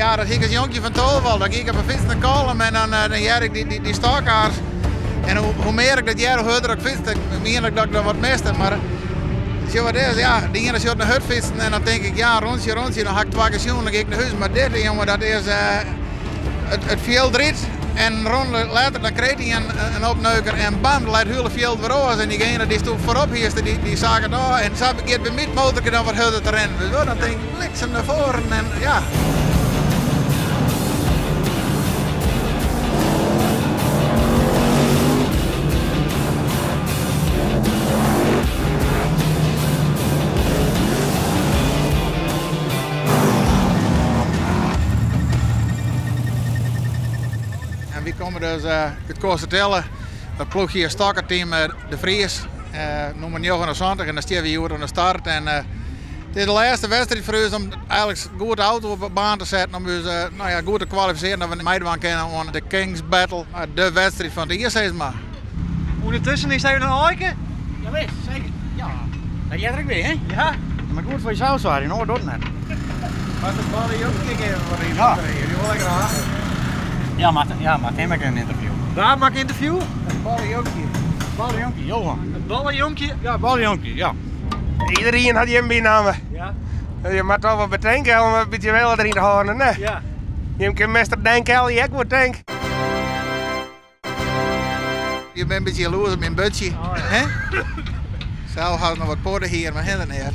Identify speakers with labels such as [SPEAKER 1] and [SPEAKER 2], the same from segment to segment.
[SPEAKER 1] Ja, dat hie ik as jonkje fan 12 al. Dan gie ik op 'e fyts nei Kollum en dan, dan hearde ik dy, dy, dy stockcars. En hoe, hoe mear ik dat hear, hoe hurder ik fytste. Ik miende dat ik dat wat miste, mar sjoch wat is, ja, de iene sjocht nei hurdfytsen en dan tink ik, ja, rûntsje, rûntsje, dan ha ik twa kear sjoen, dan gean ik nei hûs. Mar dit, jonge, dat is it, it fjild rydt en in ronde letter dan krijt hy in, in opneuker en bam, dan leit it hiele fjild wer oars. En diegene dy'tsto foarop hiest, dy, dy sakket ôf. En sa giet by my it motorke dan wat hurder te rinnen. Dus dan tink ik, bliksem nei foaren en ja. En wy komme dus út Koatstertille, it ploechje stockcarteam De Vries, nûmer 79 en dan stean wy hjoed oan de start. En it is de lêste wedstriid foar ús om eigenlik goed de auto op de baan te setten om ús nou ja, goed te kwalifisearjen dat we meidwaan kinne oan de Kings Battle, de wedstriid fan it jier sis mar.
[SPEAKER 2] Ûndertusken is even in aaike.
[SPEAKER 3] Jawis, seker. Ja, dat heart der ek by, hè?
[SPEAKER 2] Ja.
[SPEAKER 3] Mar goed foar jesels soargje, in oar docht it net.
[SPEAKER 1] Moat de ballejonkje ek even wat yn ja. Die wol ik graach.
[SPEAKER 3] Ja, moat, ja, moat him ek in ynterview.
[SPEAKER 2] Wa makke ynterview?
[SPEAKER 1] It ballejonkje.
[SPEAKER 3] Ballejonkje, Johan.
[SPEAKER 2] It ballejonkje?
[SPEAKER 3] Ja, ballejonkje, ja.
[SPEAKER 4] Iedereen hat jim bynamme.
[SPEAKER 2] Ja.
[SPEAKER 4] Je moatte toch wol betinke om in bytsje wille deryn te hâlden, ne?
[SPEAKER 2] Ja.
[SPEAKER 4] Jim kin Mester Denkelly ek wol tinke.
[SPEAKER 1] Je binne in bytsje jaloers op myn butsje.
[SPEAKER 2] Oh, ja.
[SPEAKER 1] Hè? Sels ha noch wat poddehier, mar hinder net.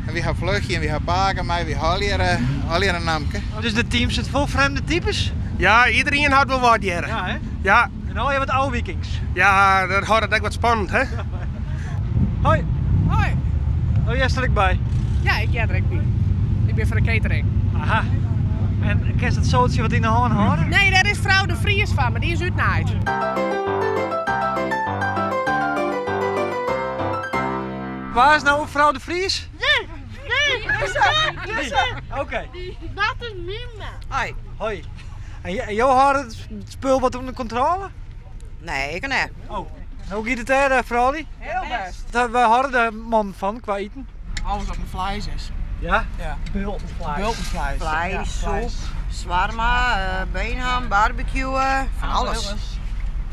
[SPEAKER 1] En wy ha Vluchtje en wy ha Pake mei, wy ha allegear in namke.
[SPEAKER 2] Dus de team sit fol frjemde types?
[SPEAKER 4] Ja, iedereen hat wol wat hjir.
[SPEAKER 2] Ja, hè?
[SPEAKER 4] Ja.
[SPEAKER 2] En allegear wat ôfwikings.
[SPEAKER 4] Ja, dat hâldt it ek wat spannend, hè?
[SPEAKER 2] Hoi.
[SPEAKER 5] Hoi.
[SPEAKER 2] Oh, hearst der ek by?
[SPEAKER 5] Ja, ik hear der ek by. Ik bin foar de catering.
[SPEAKER 2] Aha. En kinst it soaltsje wat yn de hân hâlde?
[SPEAKER 5] Nee, dêr is frou De Vries foar, mar dy is útnaaid.
[SPEAKER 2] Wa is no frou De Vries?
[SPEAKER 6] Nee, nee, nee.
[SPEAKER 2] Oké.
[SPEAKER 6] Dat is myn mem.
[SPEAKER 7] Hoi.
[SPEAKER 2] Hoi. En jo hâlde it spul wat ûnder kontrôle?
[SPEAKER 7] Nee, ik net.
[SPEAKER 2] Oh. En hoe giet it dêr, froulju?
[SPEAKER 5] Hiel bêst.
[SPEAKER 2] Wêr hâlde de mannen fan kwa iten?
[SPEAKER 5] Alles wat mei fleis is.
[SPEAKER 2] Ja?
[SPEAKER 5] Ja.
[SPEAKER 2] Bulten fleis.
[SPEAKER 5] Bulten fleis.
[SPEAKER 7] Fleis, soep, swarma, beenham, barbecue, fan alles.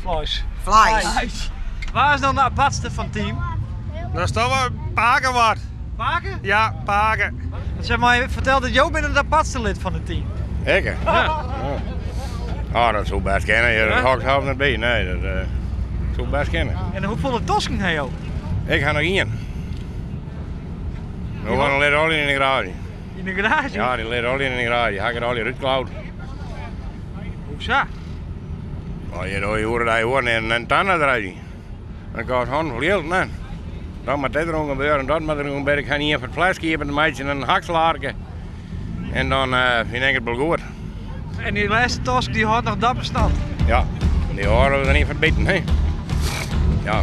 [SPEAKER 2] Fleis.
[SPEAKER 7] Fleis.
[SPEAKER 2] Wa is dan de apartste fan it team?
[SPEAKER 4] Dat is toch wol Pake wat.
[SPEAKER 2] Pake?
[SPEAKER 4] Ja, Pake.
[SPEAKER 2] Zeg maar, fertel dat jo binne it apartste lid fan it team.
[SPEAKER 8] Ik? Ja. Oh, dat soe bêst kinne. Ja, dat hâld ik sels net by. Nee, dat uh, soe bêst kinne.
[SPEAKER 2] En hoefolle tosken ha jo?
[SPEAKER 8] Ik ha noch ien. No dy lizze al yn de garaazje.
[SPEAKER 2] Yn de garaazje?
[SPEAKER 8] Ja, dy lizze al yn de garaazje. Ha ik it allegear útklaud.
[SPEAKER 2] Hoe sa?
[SPEAKER 8] Oh, je hoort het horen en en tanden eruit. Dan kost han jild, nee. Dat moat dit der gebeuren, dat moat der gebeuren. Ik ga ien foar it fleis keapje te meitsjen en in hakslaarke. En dan uh, fyn ik it wol goed.
[SPEAKER 2] En dy lêste tosk dy hâldt noch dapper stand?
[SPEAKER 8] Ja, dy hâlde we der yn foar it biten, hè. Ja.